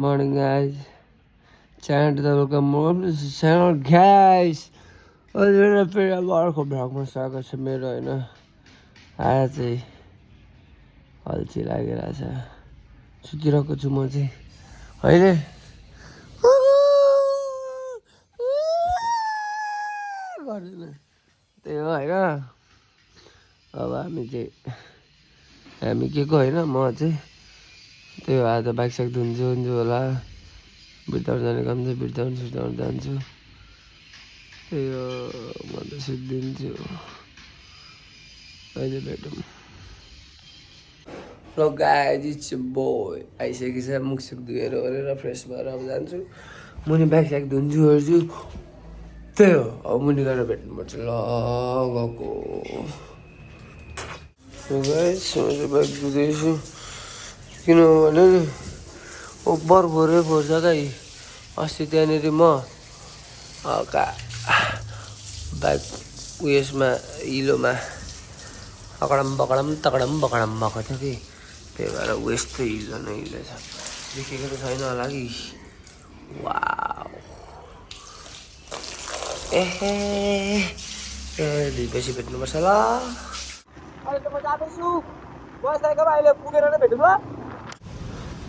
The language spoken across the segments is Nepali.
morning, guys. Channel to the welcome. Welcome to the channel, guys. अहिले फेरि अब अर्को भ्लगमा स्वागत छ मेरो होइन। आज चाहिँ अल्छी लागिरहेछ, सुतिरहेको छु म चाहिँ अहिले। गर्दैन त्यही हो होइन। अब हामी के को होइन, म चाहिँ त्यही हो। आज बाइक साइक धुन्छु होला, बिर्ताउन जाने काम चाहिँ बिर्ताउन जान्छु। त्यही हो, म त सुत्दिन्छु। अहिले भेटौँ। ल गाइज, इट्स बोय आइसकेको छ। मुखसुख धुएर ओरेर फ्रेस भएर अब जान्छु मुनि, बाइक साइक धुन्छु ओर्छु। त्यही हो, अब मुनि गएर भेट्नुपर्छ। ल गएको गाइज, म चाहिँ बाइक धुँदैछु किनभने नि ओभर भोरै फोर्छ दाइ। अस्ति त्यहाँनिर म बाइक उयसमा हिलोमा अकडम बकडम भएको थियो कि, त्यही भएर वेस्ट हिलो नै हिलो छ। देखेको त छैन होला कि। वाउ, एहे दुईपछि भेट्नुपर्छ। ल अहिले त म जाँदैछु, अहिले पुगेर नै भेटौँ ल।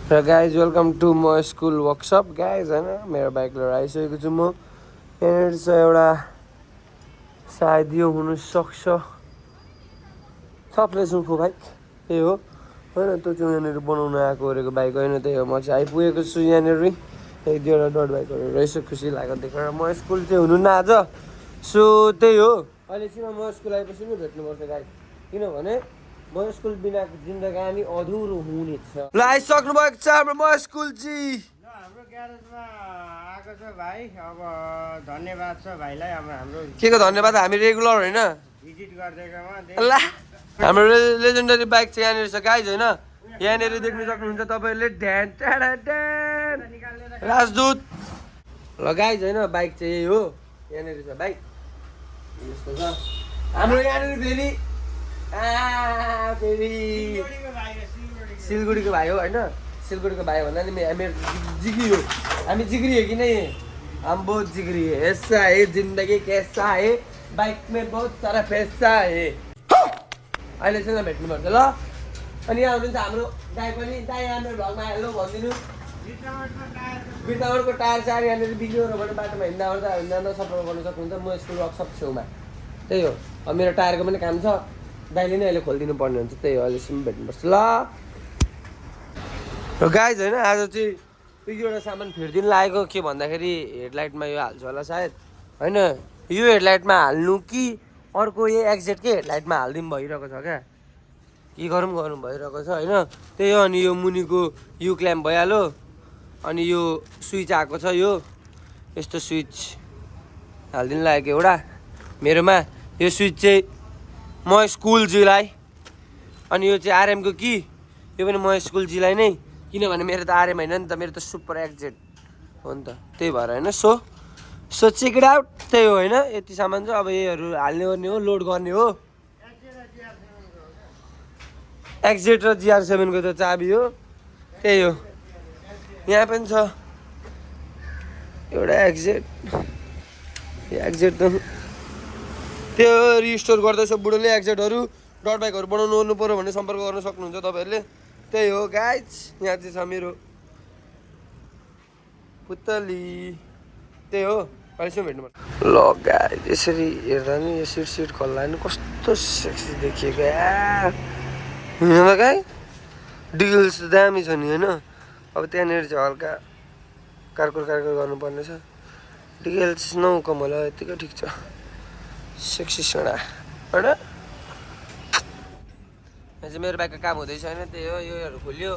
र गाइज, वेलकम टु म स्कुल वर्कसप गाइज होइन। मेरो बाइक लिएर आइसकेको छु म। यहाँनिर छ एउटा, सायद यो हुनसक्छ सप्लेसुको बाइक। त्यही हो होइन, त्यो चाहिँ यहाँनिर बनाउनु आएको ओरेको बाइक होइन। त्यही हो, म चाहिँ आइपुगेको छु यहाँनिर। एक दुईवटा डट बाइकहरू रहेछ, खुसी लाग्यो देखेर। म स्कुल चाहिँ हुनु न आज, सो त्यही हो। अहिले चाहिँ म स्कुल आएपछि नै भेट्नुपर्छ गाइज, किनभने म स्कुल बिनाको जिन्दगानी अधुरो हुनेछ। ल आइसक्नु भएको छ हाम्रो म स्कुल चाहिँ। हाम्रो ग्यारेजमा आएको छ भाइ। अब धन्यवाद छ भाइलाई। अब हाम्रो के को धन्यवाद, हामी रेगुलर होइन भिजिट गरिदिएकोमा। ल हाम्रो लेजेन्डरी बाइक चाहिँ यहाँनिर छ गाइज होइन। यहाँनिर देख्न सक्नुहुन्छ तपाईँले राजदूत। ल गाइज होइन, बाइक चाहिँ यही हो। यहाँनिर छ बाइक, यस्तो छ हाम्रो यहाँनिर। फेरि सिलगढीको भाइ हो होइन। सिलगढीको भाइ भन्दा नि मेरो जिग्री हो। हामी जिग्री हो कि नै, हम बहुत जिग्री है। ऐसा है जिन्दगी कैसा है, बाइक में बहुत सारा पैसा है। अहिलेसँग भेट्नुपर्छ ल। अनि यहाँ हुनुहुन्छ हाम्रो दाइ पनि। दाइ हाम्रो भ्लगमा हेलो भनिदिनु। बिर्तावरको टायर चार यहाँनिर बिग्रियो र भने बाटोमा हिँड्दा सपोर्ट गर्न सक्नुहुन्छ म स्कुल वर्कसप छेउमा। त्यही हो, अब मेरो टायरको पनि काम छ, दाइले नै अहिले खोलिदिनु पर्ने हुन्छ। त्यही हो, अहिलेसम्म भेट्नुपर्छ ल। र गाइज होइन, आज चाहिँ एक दुईवटा सामान फेरिदिनु लागेको। के भन्दाखेरि हेडलाइटमा यो हाल्छु होला सायद होइन। यो हेडलाइटमा हाल्नु कि अर्को यो एक्जेटकै हेडलाइटमा हालिदिउँ भइरहेको छ क्या। के गरौँ भइरहेको छ होइन। त्यही हो। अनि यो मुनिको यु क्ल्याम्प भइहाल्यो। अनि यो स्विच आएको छ, यो यस्तो स्विच हालिदिनु लागेको एउटा मेरोमा। यो स्विच चाहिँ म स्कुल जीलाई, अनि यो चाहिँ आरएमको कि, यो पनि म स्कुल जीलाई नै, किनभने मेरो त आरएम होइन नि त, मेरो त सुपर एक्जेट हो नि त। त्यही भएर होइन। So check it out. त्यही हो होइन, यति सामान छ। अब यहीहरू हाल्ने ओर्ने हो, लोड गर्ने हो। एक्जेट र GR7को त चाबी हो। त्यही हो, यहाँ पनि छ एउटा एक्जेट। एक्जेट त त्यो रिस्टोर गर्दैछ बुढोले एक्जेटहरू। डट बाइकहरू बनाउनु ओर्नु पऱ्यो भने सम्पर्क गर्न सक्नुहुन्छ तपाईँहरूले। त्यही हो गाइज, यहाँ चाहिँ छ मेरो पुतली। त्यही हो, अहिलेसम्म भेट्नुपर्छ ल गाइज। यसरी हेर्दा नि यो सिट खोल्दा नि कस्तो सेक्सी देखिएको यार होइन त गाई। डिल्स दामी छ नि होइन। अब त्यहाँनिर चाहिँ हल्का कार्कुर गर्नुपर्ने छ। डिल्स नौकम होला, यतिकै ठिक छ। सेक्सी सोडा होइन। यहाँ चाहिँ मेरो बाइकको काम हुँदैछ होइन। त्यही हो, योहरू खोल्यो।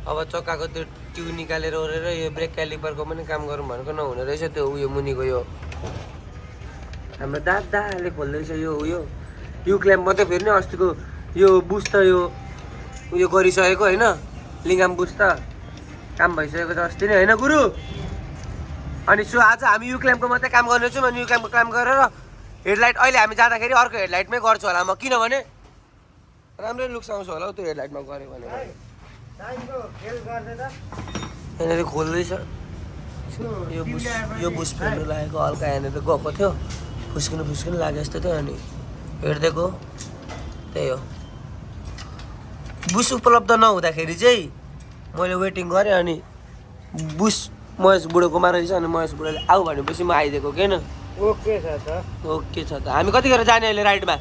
अब चक्काको त्यो ट्युब निकालेर ओरेर यो ब्रेक क्यालिपरको पनि काम गरौँ भनेको नहुने रहेछ। त्यो उयो मुनिको यो हाम्रो दादाले खोल्दैछ यो उयो यु क्ल्याम्प मात्रै। फेरि नि अस्तिको यो बुस त यो उयो गरिसकेको होइन, लिङ्गाम बुस त काम भइसकेको छ अस्ति नै होइन गुरु। अनि सो आज हामी यु क्ल्याम्पको मात्रै काम गर्नेछौँ। अनि यु क्ल्याम्पको काम गरेर हेडलाइट अहिले हामी जाँदाखेरि अर्को हेडलाइटमै गर्छु होला म, किनभने राम्रै लुक्स आउँछ होला हौ त्यो हेडलाइटमा गऱ्यो भने। यहाँनिर खोल्दैछ यो बुस फेर्नु लागेको हल्का यहाँनिर गएको थियो फुस्किनु लाग्यो जस्तो थियो अनि हेरिदिएको त्यही हो बुस उपलब्ध नहुँदाखेरि चाहिँ मैले वेटिङ गरेँ अनि बुस महेश बुढोकोमा रहेछ अनि महेश बुढोले आऊ भनेपछि म आइदिएको किन ओके छ त ओके छ त हामी कतिखेर जाने अहिले राइडमा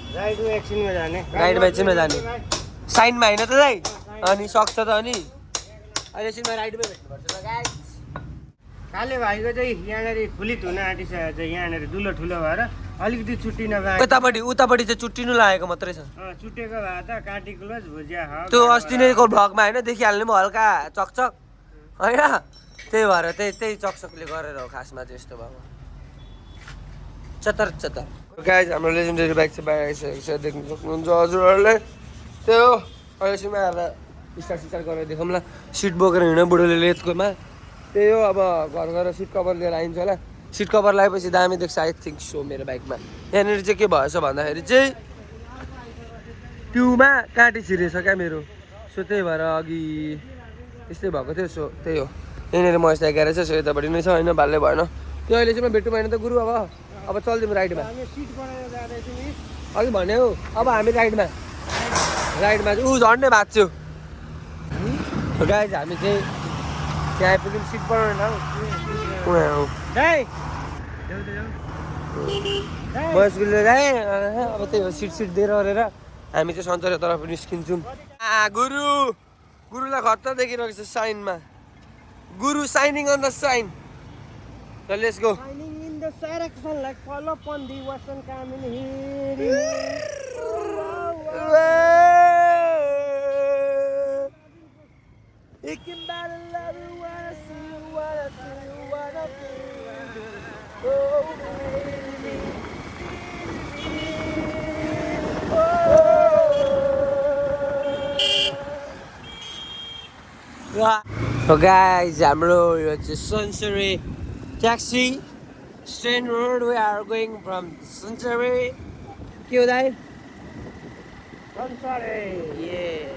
राइडमा एकछिनमा जाने राइडमा एकछिनमा जाने साइनमा होइन त दाइ अनि सक्छ त अनि अहिले एकछिनमा राइडमै भेट्नुपर्छ ल गाइस काले भाइको चाहिँ यहाँनिर फुलित हुन आँटिसकेको छ यहाँनिर दुलो ठुलो भएर अलिकति छुट्टिन भए उतापट्टि चाहिँ चुट्टिनु लागेको मात्रै छ छुटेको भए त काटी क्लोज भुजिया त्यो अस्ति नैको भ्लगमा होइन देखिहाल्नु म हल्का चकचक होइन त्यही भएर त्यही चकचकले गरेर हो खासमा चाहिँ यस्तो भएको चतर गाइस हाम्रो लेजेन्डरी बाइक चाहिँ बाहिर आइसकेको छ देख्नु सक्नुहुन्छ हजुरहरूले त्यही हो अहिलेसम्म आएर स्टार्ट गरेर देखाउँला सिट बोकेर हिँड्नु बुढोले लेथकोमा त्यही हो अब घर गएर सिट कभर लिएर आइन्छ होला सिट कभर लगाएपछि दामी देख्छ आई थिङ्क सो मेरो बाइकमा यहाँनिर चाहिँ के भएछ भन्दाखेरि चाहिँ ट्युबमा काँटी छिरेछ क्या मेरो सो त्यही भएर अघि यस्तै भएको थियो सो त्यही हो यहाँनिर म यस्तो ग्यारेज छ सो यतापट्टि नै छ होइन भाल्लै भएन त्यो अहिले चाहिँ भेट्नु भएन त गुरु अब चल्दिउँ राइडमा अघि भन्यो अब हामी राइडमा चाहिँ ऊ झन्डै भाँच्यो गाइज हामी चाहिँ त्यहाँ आइपुग्यौँ सिट बनाउन मस्कुलले जाएँ अब त्यही हो सिट दिएर गरेर हामी चाहिँ सञ्चरतर्फ निस्किन्छौँ गुरुलाई खत्ता देखिरहेको छ साइनमा गुरु signing on the sign let's go the direction like follow upon the Western coming here. You can battle love you, wanna see you, wanna feel. Oh, baby. Oh. So guys, हाम्रो यो चाहिँ Sunsurry taxi. Strain Road, we are going from Sunsurry. Kyo dai? Sunsurry. Yeah.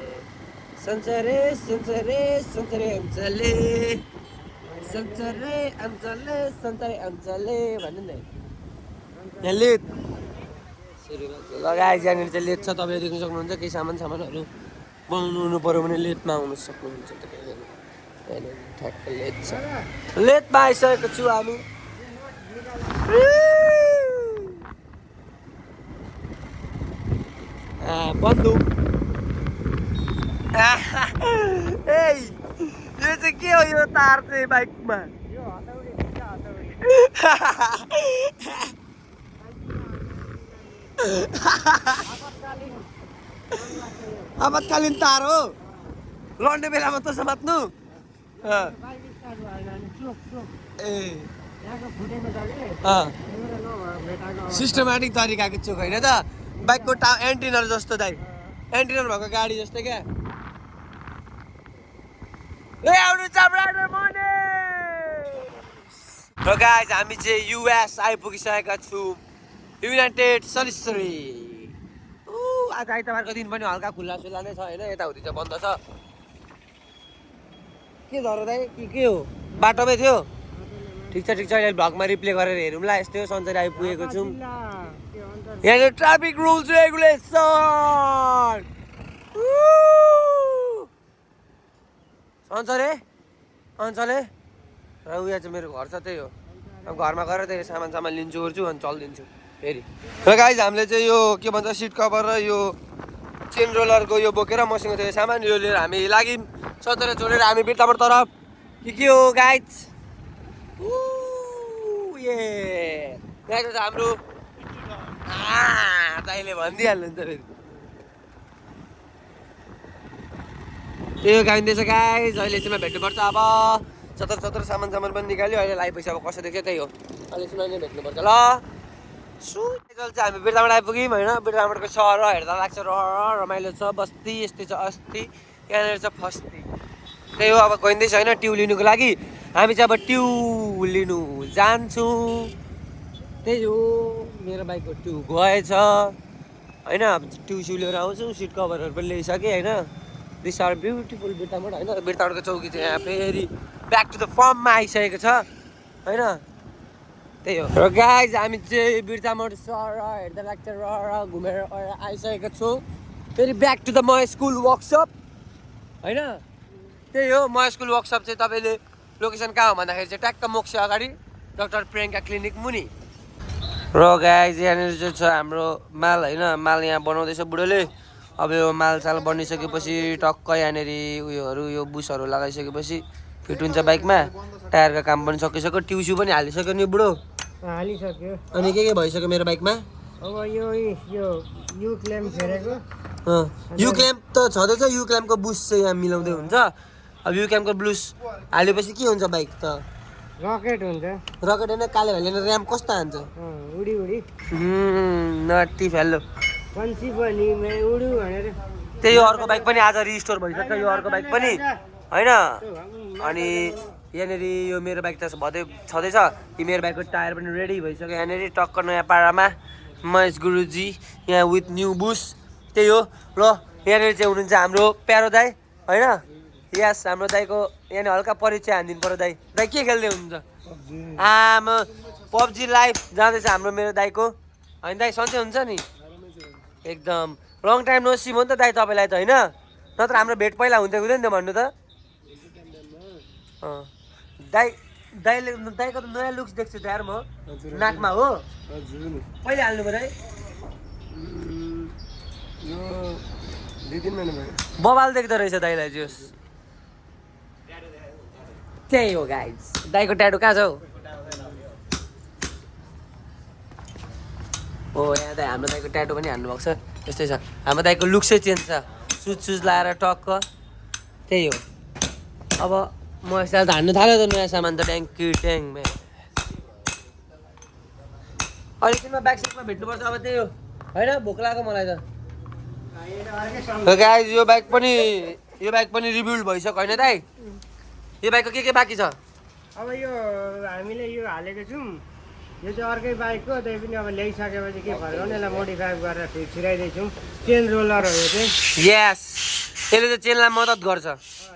Sunsurry, Sunsurry. भन्नु नि यहाँ लेट लगाए यहाँनिर चाहिँ लेट छ तपाईँ देख्न सक्नुहुन्छ केही सामानहरू बनाउनु पऱ्यो भने लेटमा आउनु सक्नुहुन्छ तपाईँ ठ्याक्क लेट छ लेटमा आइसकेको छु हामी बन्दुक ए यो चाहिँ के हो यो तार चाहिँ बाइकमा आपतकालीन तार हो लड्ने बेलामा त समात्नु सिस्टमेटिक तरिकाको चोक होइन त बाइकको एन्टिनर जस्तो दाइ एन्टिनर भएको गाडी जस्तो क्या र गाइज हामी चाहिँ युएस आइपुगिसकेका छौँ युनाइटेड सलिसरी आज आइतबारको दिन पनि हल्का खुल्ला सुल्ला नै छ होइन यताउति चाहिँ बन्द छ के झरो दाइ के हो बाटोमै थियो ठिक छ अहिले भ्लगमा रिप्ले गरेर हेरौँला यस्तै हो सन्चरी आइपुगेको छौँ यहाँनिर ट्राफिक रुल्स रेगुलेसन सन्चरे अञ्चले र उयो चाहिँ मेरो घर छ त्यही हो अब घरमा गएर त्यही सामान लिन्छु ओर्छु अनि चलिदिन्छु फेरि र गाइज हामीले चाहिँ यो के भन्छ सिट कभर र यो चेन रोलरको यो बोकेर मसँग थियो सामान यो लिएर हामी लाग्यौँ सन्चरे जोडेर हामी बिर्ताबाट तरफ के हो गाइज यहाँ हाम्रो दाइले भनिदिइहाल्नुहुन्छ फेरि त्यो गाइँदैछ गाइज अहिले चाहिँ भेट्नुपर्छ अब चतर सामान पनि निकाल्यो अहिले लाइ पैसा अब कसो देख्छ त्यही हो अहिले चाहिँ नै भेट्नुपर्छ ल साइकल चाहिँ हामी बिर्ताबाट आइपुग्यौँ होइन बिर्ताबाटको सहर हेर्दा लाग्छ रमाइलो छ बस्ती यस्तै छ अस्ति यहाँनिर छ फस्ती त्यही हो अब गइँदैछ होइन ट्यु लिनुको लागि हामी चाहिँ अब ट्यु लिनु जान्छौँ त्यही हो मेरो बाइकको ट्यु गएछ होइन अब ट्यु लिएर आउँछौँ सिट कभरहरू पनि ल्याइसकेँ होइन दिस आर ब्युटिफुल बिर्तामोड होइन बिर्तामोडको चौकी चाहिँ यहाँ फेरि ब्याक टु द फर्ममा आइसकेको छ होइन त्यही हो र गाइज हामी चाहिँ बिर्तामोड सर हेर्दा लाग्छ र घुमेर आइसकेको छौँ फेरि ब्याक टु द म स्कुल वर्कसप होइन त्यही हो म स्कुल वर्कसप चाहिँ तपाईँले लोकेसन कहाँ हो भन्दाखेरि चाहिँ ट्याक्क मोक्ष अगाडि डाक्टर प्रियङ्का क्लिनिक मुनि र गाइज यहाँनिर चाहिँ छ हाम्रो माल होइन माल यहाँ बनाउँदैछ बुढोले अब यो मालसाल बनिसकेपछि टक्क यहाँनिर उयोहरू यो बुसहरू लगाइसकेपछि फिट हुन्छ बाइकमा टायरको काम पनि सकिसक्यो ट्युस्यु पनि हालिसक्यो नि बुढो हालिसक्यो अनि के भइसक्यो मेरो बाइकमा अब यो यु क्लेम फेरेको यु क्ल्याम्प त छँदैछ यु क्ल्याम्पको बुस चाहिँ यहाँ मिलाउँदै हुन्छ अब यु क्ल्याम्पको बुस हालेपछि के हुन्छ बाइक त रकेट हुन्छ रकेट होइन काले भाइले ऱ्याम कस्तो हान्छ उडी उडी नटी फेल्लो पन्छी पनि उडु भनेर त्यही हो अर्को बाइक पनि आज रिस्टोर भइसक्यो यो अर्को बाइक पनि होइन अनि यहाँनिर यो मेरो बाइक त छँदैछ यो मेरो बाइकको टायर पनि रेडी भइसक्यो यहाँनिर टक्क नयाँ पाडामा महेश गुरुजी यहाँ विथ न्यू बुस त्यही हो ल यहाँनिर चाहिँ हुनुहुन्छ हाम्रो प्यारो दाई होइन यस हाम्रो दाईको यहाँनिर हल्का परिचय हानिदिनु पर्यो दाई दाई के खेल्दै हुनुहुन्छ आमा पब्जी लाइभ जाँदैछ हाम्रो मेरो दाईको होइन दाई सन्चै हुन्छ नि एकदम लङ टाइम नो सी हो नि त दाई तपाईँलाई त होइन नत्र हाम्रो भेट पहिला हुँदैन नि त भन्नु त दाईको त नयाँ लुक्स देख्छु त यार म नाकमा हो कहिले हाल्नु पऱ्यो है बबाल देख्दो रहेछ दाईलाई जोस् त्यही हो गाइज दाईको ट्याटु कहाँ छ हौ हो यहाँ दाई हाम्रो दाईको ट्याटु पनि हान्नु भएको छ यस्तै छ हाम्रो दाईको लुक्सै चेन्ज छ सुज लाएर टक्क त्यही हो अब म यसलाई त हान्नु थाल्यो त नयाँ सामान त ट्याङ्की ट्याङ अलिकतिमा ब्याक साइडमा भेट्नुपर्छ अब त्यही हो होइन भोक लाग्यो मलाई त गाइज यो बाइक पनि रिभ्युल भइसक्यो होइन दाइ यो बाइकको के बाँकी छ अब यो हामीले यो हालेको छौँ यो चाहिँ अर्कै बाइकको त्यही पनि अब ल्याइसकेपछि के फर्काउने यसलाई मोडिफाई गरेर छिराइदिन्छौँ चेन रोलर हो यो चाहिँ यस यसले चाहिँ चेनलाई मद्दत गर्छ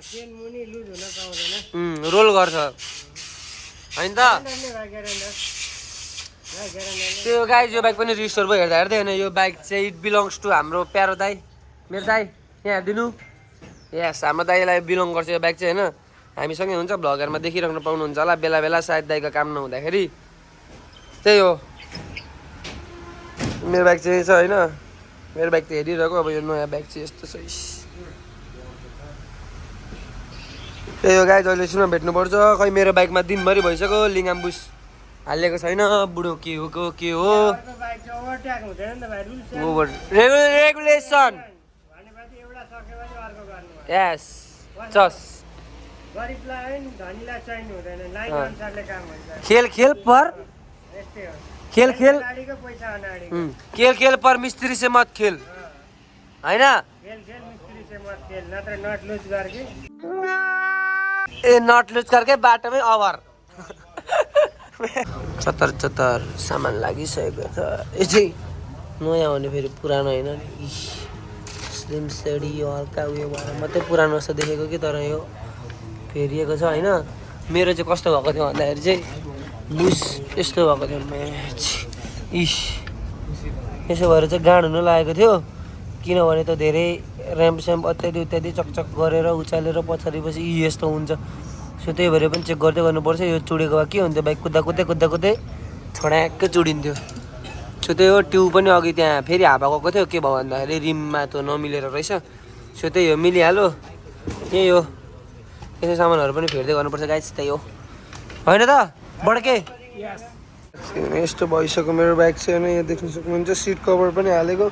चेन मुनि लुज हुन पाउँदैन रोल गर्छ होइन त त्यो गाइज यो बाइक पनि रिस्टोर भयो हेर्दा हेर्दै होइन यो बाइक चाहिँ इट बिलोङ्स टु हाम्रो प्यारो दाई मेरो दाई यहाँ हेरिदिनु यस हाम्रो दाईलाई बिलोङ गर्छ यो बाइक चाहिँ होइन हामीसँगै हुन्छ भ्लगहरूमा देखिराख्नु पाउनुहुन्छ होला बेला बेला सायद दाईको काम नहुँदाखेरि त्यही हो मेरो बाइक चाहिँ छ होइन मेरो बाइक त हेरिरहेको अब यो नयाँ बाइक चाहिँ यस्तो छ त्यही हो गाइज अहिले सुनमा भेट्नुपर्छ खै मेरो बाइकमा दिनभरि भइसक्यो लिङ्गाम बुस हालिएको छैन बुढो के हो रेगुलेसन यस चस खेल पर मिस्त्री से मत खेल होइन ए नट लुज करके बाटोमै अभर चतर सामान लागिसकेको छ यो चाहिँ नयाँ हो नि फेरि पुरानो होइन नि स्लिम सेडी यो हल्का उयो भएर मात्रै पुरानो जस्तो देखेको कि तर यो फेरिएको छ होइन मेरो चाहिँ कस्तो भएको थियो भन्दाखेरि चाहिँ बुस यस्तो भएको थियो म्याच यसो भएर चाहिँ गाड हुन लागेको थियो किनभने त धेरै ऱ्याम्प स्याम्प इत्यादि चकचक गरेर उचालेर पछाडि पछि यस्तो हुन्छ सो त्यही भएर पनि चेक गर्दै गर्नुपर्छ यो चुडेको भए के हुन्थ्यो बाइक कुद्दा छड्याक्कै चुडिन्थ्यो सो त्यही हो ट्युब पनि अघि त्यहाँ फेरि हावा गएको थियो के भयो भन्दाखेरि रिममा त नमिलेर रहेछ सो त्यही हो मिलिहाल्यो यही हो यसो सामानहरू पनि फेर्दै गर्नुपर्छ गाइस त्यही हो होइन त बड्के यस्तो भइसक्यो मेरो बाइक चाहिँ होइन यहाँ देख्न सक्नुहुन्छ सिट कभर पनि हालेको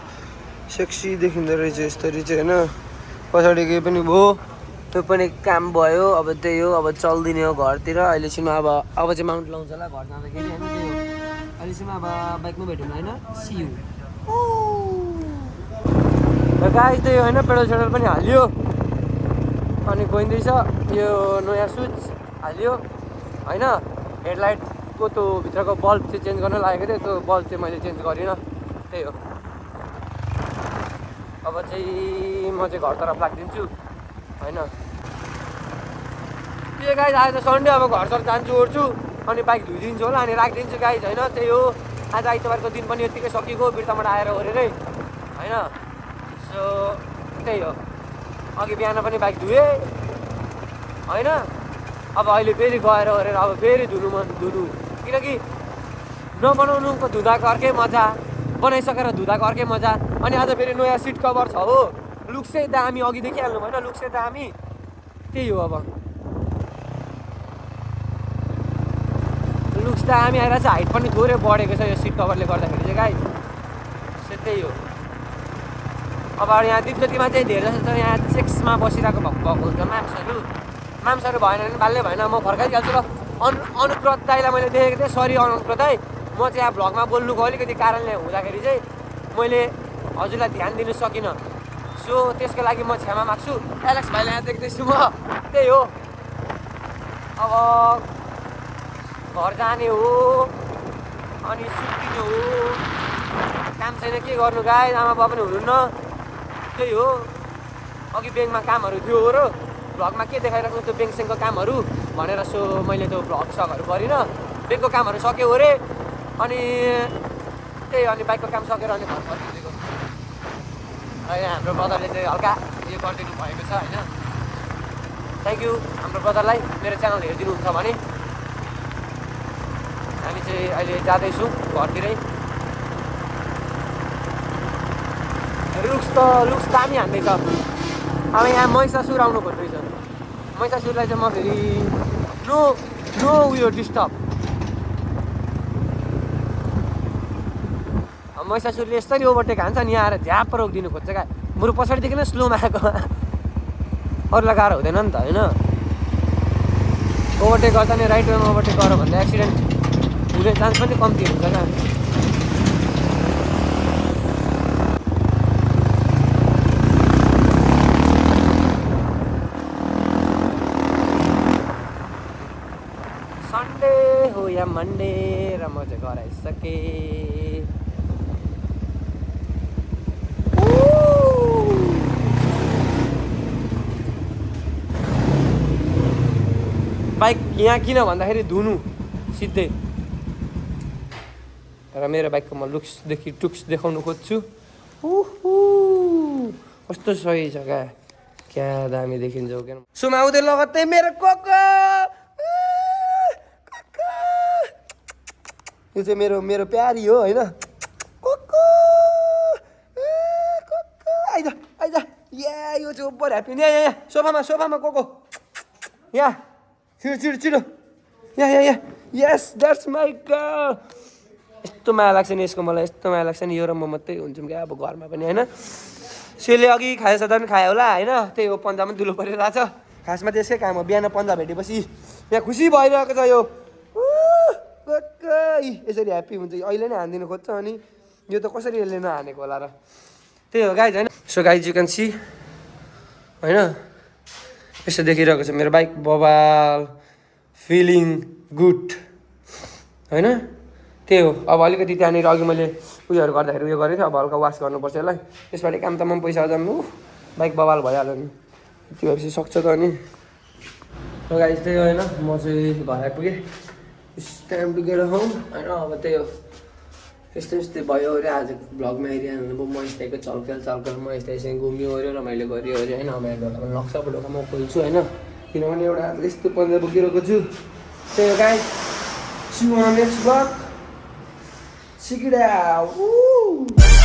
सेक्सी देखिँदो रहेछ यसरी चाहिँ होइन पछाडि केही पनि भयो त्यो पनि काम भयो अब त्यही हो अब चल्दिने हो घरतिर अहिलेसम्म अब चाहिँ माउन्ट लाउँछ होला घर जाँदाखेरि होइन त्यही हो अहिलेसम्म अब बाइकमा भेटौँ होइन सियु गाइस त्यही होइन पेट्रोल सेट्रोल पनि हाल्यो अनि गइँदैछ यो नयाँ स्विच हाल्यो होइन हेडलाइटको त्यो भित्रको बल्ब चाहिँ चेन्ज गर्न लागेको थियो त्यो बल्ब चाहिँ मैले चेन्ज गरिनँ त्यही हो अब चाहिँ म चाहिँ घरतर्फ लाग्दिन्छु होइन के गाइज आज सन्डे अब घर सर जान्छु ओर्छु अनि बाइक धोइदिन्छु होला अनि राखिदिन्छु गाइज होइन त्यही हो आज आइतबारको दिन पनि यत्तिकै सकिएको बिर्ताबाट आएर ओरेरै होइन सो त्यही हो अघि बिहान पनि बाइक धुएँ होइन अब अहिले फेरि गएर ओरेर अब फेरि धुनु किनकि नबनाउनुको धुँदाको अर्कै मजा बनाइसकेर धुँदाको अर्कै मजा अनि आज फेरि नयाँ सिट कभर छ हो लुक्सै दामी अघि देखिहाल्नु भएन लुक्सै दामी त्यही हो अब लुक्स दामी आएर चाहिँ हाइट पनि थोरै बढेको छ यो सिट कभरले गर्दाखेरि चाहिँ गाइज त्यही हो अब यहाँ दिपज्योतिमा चाहिँ धेरै जस्तो छ यहाँ सेक्समा बसिरहेको भएको हुन्छ माम्सहरू भएन भने बाल्ने भएन म फर्काइदिइहाल्छु र अनुकृत दाईलाई मैले देखेको थिएँ सरी अनुकृत दाई म चाहिँ यहाँ भ्लगमा बोल्नुको अलिकति कारणले हुँदाखेरि चाहिँ मैले हजुरलाई ध्यान दिनु सकिनँ सो त्यसको लागि म क्षमा माग्छु एलेक्स भाइलाई यहाँ देख्दैछु म त्यही हो अब घर जाने हो अनि सुत्तिने हो काम छैन के गर्नु गाई आमा बाबा पनि हुनुहुन्न त्यही हो अघि ब्याङ्कमा कामहरू थियो र भ्लगमा के देखाइराख्नु त्यो ब्याङ्कसँगको कामहरू भनेर सो मैले त्यो भ्लग सकहरू गरिनँ ब्याङ्कको कामहरू सक्यो अरे अनि त्यही अनि बाइकको काम सकेर अनि घर फर्किदिएको यहाँ हाम्रो ब्रदरले चाहिँ हल्का यो गरिदिनु भएको छ होइन थ्याङ्क यू हाम्रो ब्रदरलाई मेरो च्यानल हेरिदिनुहुन्छ भने हामी चाहिँ अहिले जाँदैछौँ घरतिरै लुक्स दामी हान्दैछ अब यहाँ महिषासुर आउनु खोज्दैछ महिषासुरलाई चाहिँ म फेरि नो उयो डिस्टर्ब महिषासुरले यसरी ओभरटेक हान्छ नि यहाँ आएर झ्याप रोकिदिनु खोज्छ क्या बरु पछाडिदेखि नै स्लोमा आएको अरूलाई गाह्रो हुँदैन नि त होइन ओभरटेक गर्दा नि राइट वेमा ओभरटेक गर भन्दा एक्सिडेन्ट हुने चान्स पनि कम्ती हुन्छ क्या सन्डे हो या मन्डे र म चाहिँ घर आइसकेँ बाइक यहाँ किन भन्दाखेरि धुनु सिधै र मेरो बाइकको म लुक्सदेखि टुक्स देखाउनु खोज्छु कस्तो सही छ क्या दामी देखिन्छ क्या सुमाउँदै लगत्तै मेरो कोको यो चाहिँ मेरो प्यारी हो होइन कोको आइज या यो चाहिँ ओभर ह्याप्पी यहाँ सोफामा कोको यहाँ छिटो यहाँ यस द्याट्स माई गर्ल यस्तो माया लाग्छ नि यसको मलाई यस्तो माया लाग्छ नि यो र म मात्रै हुन्छौँ क्या अब घरमा पनि होइन सेले अघि खाएछ त पनि खायो होला होइन त्यही हो पन्जामा दुलो परिरहेको छ खासमा त्यसकै काम हो बिहान पन्जा भेटेपछि यहाँ खुसी भइरहेको छ यो यसरी ह्याप्पी हुन्छ अहिले नै हानिदिनु खोज्छ अनि यो त कसरी यसले नहानेको होला र त्यही हो गाइज होइन so guys you can see होइन यस्तो देखिरहेको छ मेरो बाइक बबाल फिलिङ गुड होइन त्यही हो अब अलिकति त्यहाँनिर अघि मैले उयोहरू गर्दाखेरि उयो गरेको थिएँ अब हल्का वास गर्नुपर्छ यसलाई यसबाट काम त पैसा जानु बाइक बबाल भइहाल्यो नि यति भएपछि सक्छ त अनि गाइज त्यही होइन म चाहिँ घर आइपुगेँ it's time to get home होइन अब त्यही हो यस्तै भयो अरे आज भ्लगमा हेरिहाल्नु म यस्तैको चलखेल म यस्तैसँग घुम्यो अरे र मैले गरियो अरे होइन अब यहाँ लक्ष्य ढोका म खोल्छु होइन किनभने एउटा यस्तो पन्जा बोकिरहेको छु त्यही हो guys see you on next vlog check it out. Woo!